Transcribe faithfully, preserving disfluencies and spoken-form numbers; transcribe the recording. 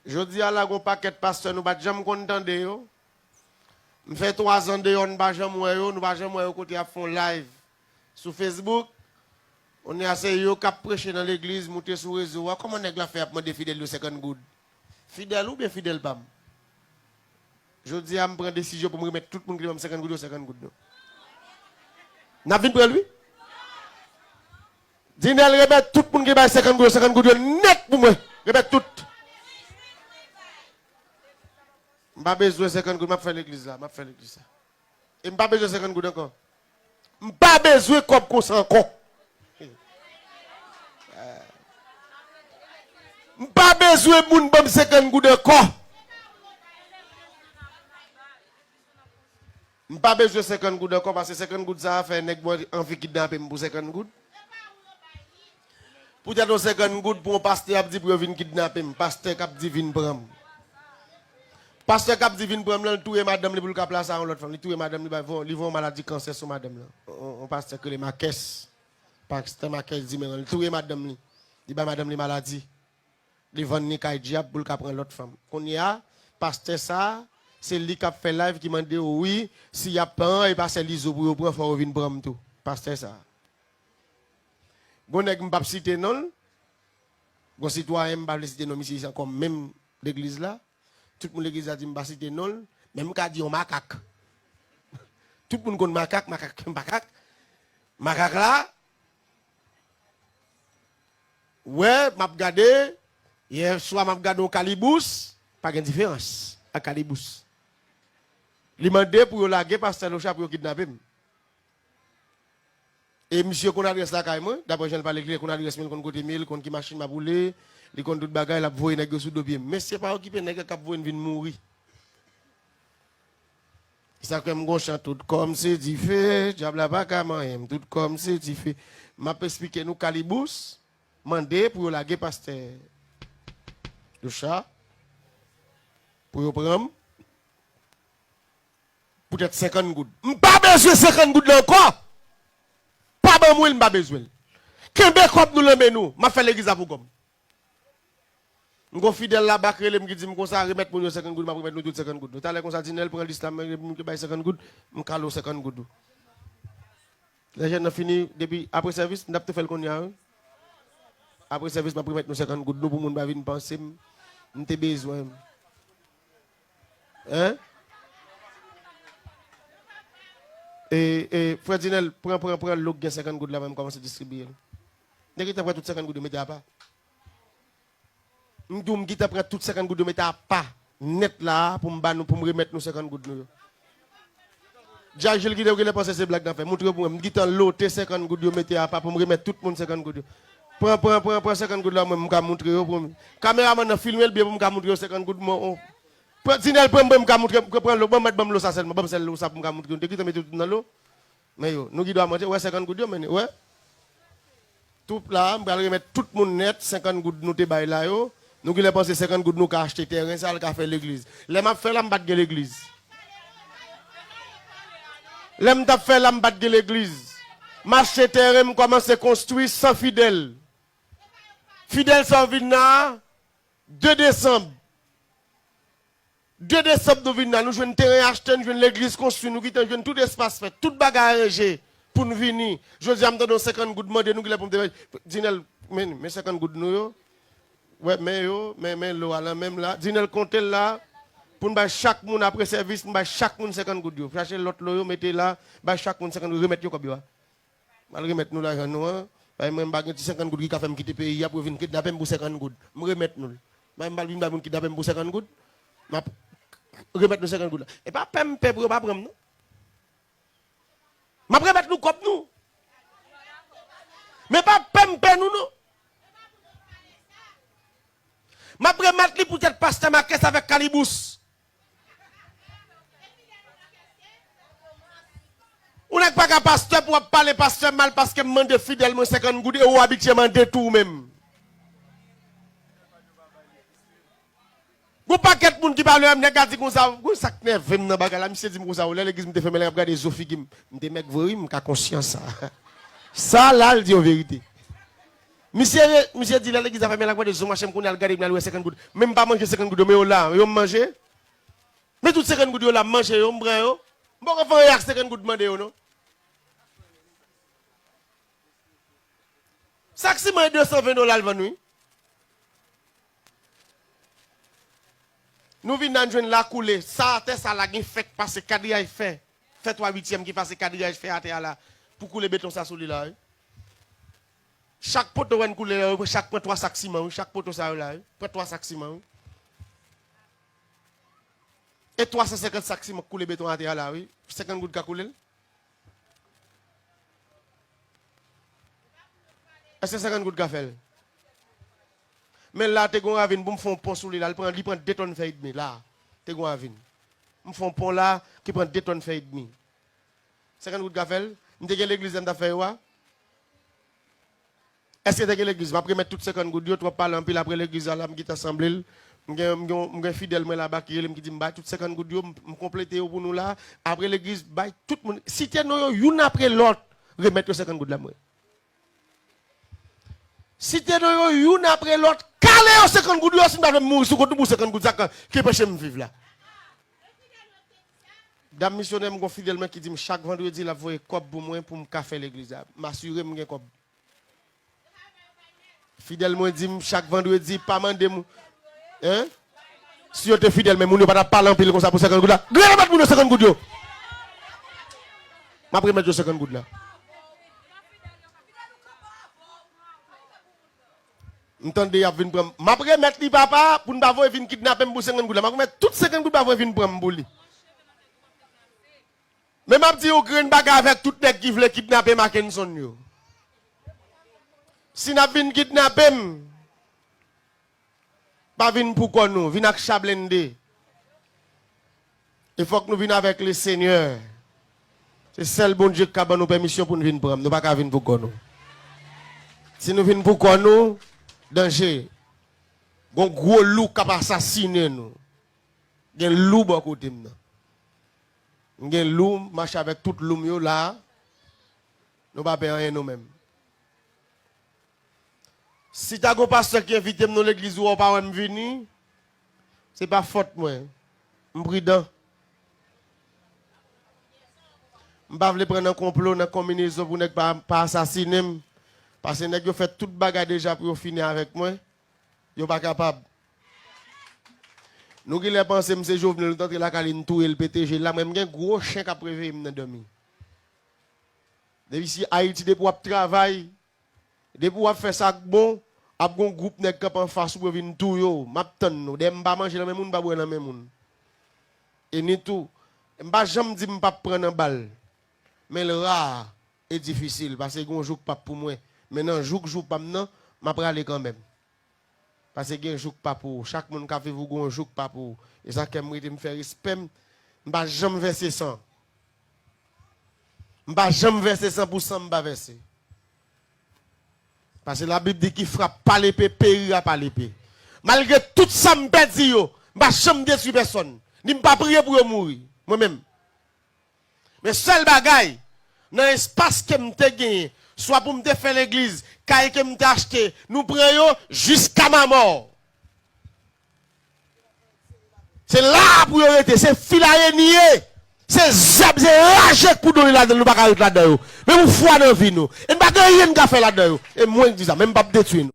Jodi a la, gon pakèt pastè nou pa t janm konn tande yo. M fè twa zan deyò, n pa janm wè yo, nou pa janm wè yo kote y ap fè yon live sou Facebook. Kounye a se yo k ap preche nan legliz, moute sou rezo a. Kòman nèg la fè ap mande fidèl yo senkant goud? Fidèl ou byen fidèl pa m? Jodi a, m pran desizyon pou m remèt tout moun ki te ban m senkant goud yo senkant goud yo. N ap vin pran l, wi. Dinèl, remèt tout moun ki bay senkant goud yo senkant goud yo nèt pou mwen. Remèt tout. M pa bezwen senkant goud, m ap fè legliz la, m ap fè legliz la. E m pa bezwen senkant goud ankò. M pa bezwen kòb konsa ankò. M pa bezwen moun ban m senkant goud ankò. M pa bezwen senkant goud ankò, paske senkant goud sa a fè nèg mwen anvi kidnape m pou senkant goud. Poutèt yon senkant goud pou yon pastè ap di pou yo vin kidnape m, pastè k ap di vin pran m. Pastè k ap di vin pran m lan, li touye madanm li pou l ka plase a yon lòt fanm. Li touye madanm li, bay, voye, li voye yon maladi kansè sou madanm lan. On, on pastè k rele Makès. Pastè Makès di men li touye madanm li. Li bay madanm li maladi. Li vann li kay dyab pou l ka pran lòt fanm. Kounye a, pastè sa a, se li k ap fè live ki mande w, wi, si y ap pran, e pa sèl Izo pou yo pran, fò yo vin pran m tou. Pastè sa a. Gon nèg m p ap site non l, gon sitwayen m pa vle site non misye ankò menm legliz la. Tout moun legliz la di m pa site non l, men m ka di yon makak. Tout moun konn makak, makak, makak. Makak la, wè, m ap gade, yè swa m ap gade yon kalibous, pa gen diferans ak kalibous. Li mande pou yo lage pastè Locha pou yo kidnape m. E misye konn adrès lakay mwen, daprè jan l pale klè, konn adrès mwen, li konn kote m ye, li konn ki machin m ap woule, li konn tout bagay, l ap voye nèg yo sou do pye m. Mesye pa okipe nèg yo k ap voye n vin mouri. Sa k fè m gon chan, tout kò m se dife, dyab la pa ka manyen m, tout kò m se dife. M ap esplike nou kalibous, mande pou yo lage pastè Locha, pou yo pran m, poutèt senkant goud. M pa bezwen senkant goud la ankò. Pa ban mwen l, m pa bezwen l. Kenbe kòb nou nan men nou. M ap fè legliz la pou kòb. M gon fidèl la bak rele m ki di m konsa, remèt moun yo senkant goud, m ap remèt nou tout senkant goud. Talè konsa, Dinèl pran lis la, men moun ki bay senkant goud, m kale w senkant goud ou. Lè jèn nan fini, depi apre sèvis, n ap tou fè l kounye a, wi. Apre sèvis, m ap remèt nou senkant goud nou pou moun pa vin panse m, m te bezwen. Hein? E, e, frè Dinèl, pran, pran, pran lo k gen senkant goud la, mwen m kòmanse distribiye l. Nèg gentan pran tout senkant goud yo mete apa. M di w, m gentan pran tout senkant goud yo mete apa nèt la a pou m ba nou, pou m remèt nou senkant goud nou yo. Djajil ki te genlè panse se blag n ap fè. Montre yo pou mwen. M gentan lote senkant goud yo mete apa pou m remèt tout moun senkant goud yo. Pran, pran, pran, pran senkant goud la, mwen, m ka montre yo pou m. Kameramann nan filme l byen pou m ka montre yo senkant goud mwen. Pran, Dinèl, pran, pran, m ka montre, pran, pran lo, ban m, mèt ban m lo sa sèlman, ban m sèl lo sa pou m ka montre yo. M te gentan mete tout nan lo. Men yo, nou gen dwa manje, wè senkant goud yo, men, wè. Tout la, m pral remèt tout moun nèt senkant goud nou te bay la yo. Nou genlè panse senkant goud nou ka achte tèren, sa l ka fè legliz. Lè m ap fè la, m pa t gen legliz. Lè m t ap fè la, m pa t gen legliz. M achte tèren, m kòmanse konstwi san fidèl. Fidèl sa w vin la a, de desanm. De desanm nou vin la, nou jwenn teren achte, nou jwenn legliz konstwi, nou gentan jwenn tout espas fèt, tout bagay aranje pou n vini. Jodi a, m tande yon senkant goud mande nou, genlè pou m te bay. Dinèl, men, men senkant goud nou yo. Wè, men yo, men, men lo a lan menm la. Dinèl konte l la, pou n bay chak moun apre sèvis, n bay chak moun senkant goud yo. Chache lòt lo yo, mete la, bay chak moun senkant goud, remèt yo kòb yo a. M al remèt nou lajan nou an. Paske mwen, m pa gen ti senkant goud ki ka fè m kite peyi a pou yo vin kidnape m pou senkant goud. M remèt nou l. Mwen, m pa vin bay moun kidnape m pou senkant goud. M ap remèt nou senkant goud la. E pa pè m pè pou yo pa pran m, non. M ap remèt nou kòb nou. Men pa pè m pè nou, non. M ap remèt li poutèt pastè Makès avèk Kalibous. Ou nèg pa ka pastè pou w ap pale pastè mal paske m mande fidèl mwen senkant goud e ou abitye mande tou ou menm. Gon pakèt moun ki pale, nèg la di konsa, gon sa k nève m nan bagay la, misye di m konsa, lè legliz m te fèmen, lè m ap gade zo figi m, m te mèg vre wi, m ka konsyan sa. Sa la, l di yon verite. Misye re- misye di lè legliz la fèmen, l ap gade zo mache m kounye a, l gade m, l al wè senkant goud. Men m pa manje senkant goud yo, men yo la, yo m manje. Men tout senkant goud yo la, m manje yo, m pran yo. M poko fè anyen ak senkant goud m mande yo non. Sak siman e de san ven dola l vann wi. Nou vin nan jwenn la koule. Sa atè sa la gen fè k pase kadriyaj fè. Fè twa uityèm ki pase kadriyaj fè atè a la. Pou koule beton sa sou li la wi. Chak poto wè n koule la wi, chak pran twa sak siman wi. Chak poto sa yo la wi. Pran twa sak siman wi. E twa san senkant sak siman k koule beton atè a la wi. Senkant goud ka koule l. Èske senkant goud ka fè l? Men la te gon ravin pou m fè yon pon sou li la, li pran, li pran de tòn fè edmi la. Te gon ravin. M fè yon pon la ki pran de tòn fè edmi. Senkant goud ka fè l? M te gen legliz la m t ap fè yo a? Èske te gen legliz? M ap remèt tout senkant goud yo, twòp pale anpil apre legliz la, la m gentan sanble l. M gen, m gen, m gen fidèl mwen laba ki rele m ki di m bay tout senkant goud yo, m, m konplete yo pou nou la. Apre legliz, bay tout moun, site non yo youn apre lòt, remèt yo senkant goud la mwen. Site non yo youn apre lòt, kale yo senkant goud yo, si m ta vle m mouri sou kont nou pou senkant goud sa k, ki anpeche m viv la. Dam misyonè m gon fidèl mwen ki di m chak vandredi l ap voye kòb pou mwen pou m ka fè legliz la. M asire m gen kòb. Fidèl mwen di m chak vandredi, pa mande m, en? Si yo te fidèl, men moun yo pa t ap pale anpil konsa pou senkant goud la. Gade bat moun yo senkant goud yo. M ap remèt yo senkant goud la. M tande y ap vin pran m. M ap remèt li papa, pou n pa voye vin kidnape m pou senkant goud la. M ap remèt tout senkant goud pa voye vin pran m pou li. Men m ap di yon grenn bagay avèk tout nèg ki vle kidnape Mackenson yo. Si n ap vin kidnape m, pa vin pou kò nou, vin ak cha blende. E fòk nou vin avèk Lesenyè. Se sèl Bondye k ka ban nou pèmisyon pou n vin pran m. Nou pa ka vin pou kò nou. Si nou vin pou kò nou, danje. Gon gwo lou k ap asasinen nou. Gen lou bò kote m nan. M gen lou, m mache avèk tout lou m yo la. Nou pa pè anyen nou menm. Si ta gon pastè ki envite m nan legliz ou wè w pa wè m vini, se pa fòt mwen. M pridan. M pa vle pran nan konplo, nan konminezon pou nèg pa, pa asasinen m. Paske nèg yo fè tout bagay deja pou yo fini avèk mwen. Yo pa kapab. Nou genlè panse m se Jovenel, nou t antre lakay li, n touye l, pete je l la. Mwen, m gen gwo chen k ap reveye m nan dòmi. Depi si Ayiti, depi w ap travay, depi w ap fè sa k bon, ap gon gwoup nèg kanpe anfas ou pou yo vin touye w. M ap tann nou. Dayè, m pa manje nan men moun, m pa bwè nan men moun. E ni tou, m pa janm di m p ap pran nan bal. Men l ra e difisil, paske gon jou k p ap pou mwen. Men nan jou k jou pa m nan, m ap rale kanmenm. Paske gen jou k pa pou ou. Chak moun k ap viv ou gon jou k pa pou ou. E sa k fè m rete m fè respè m. M pa janm vèse san. M pa janm vèse san pou san m pa vèse. Paske Labib di ki frap pa lepe, perira pa lepe. Malgre tout sa m pèdi yo, m pa janm detwi pèsonn. Ni m pa priye pou yo mouri. Mwen menm. Men sèl bagay, nan espas ke m te genyen, swa pou m te fè legliz, kay ke m te achte, nou pran yo jiska mamò. Se la a pou yo rete, se filaye n ye, se zèb, se raje k pou done ladan l, nou pa ka ret ladan yo. Men pou fwa nan vi nou. E n pa gen anyen n ka fè ladan yo. E mwen k di sa, men m p ap detwi nou.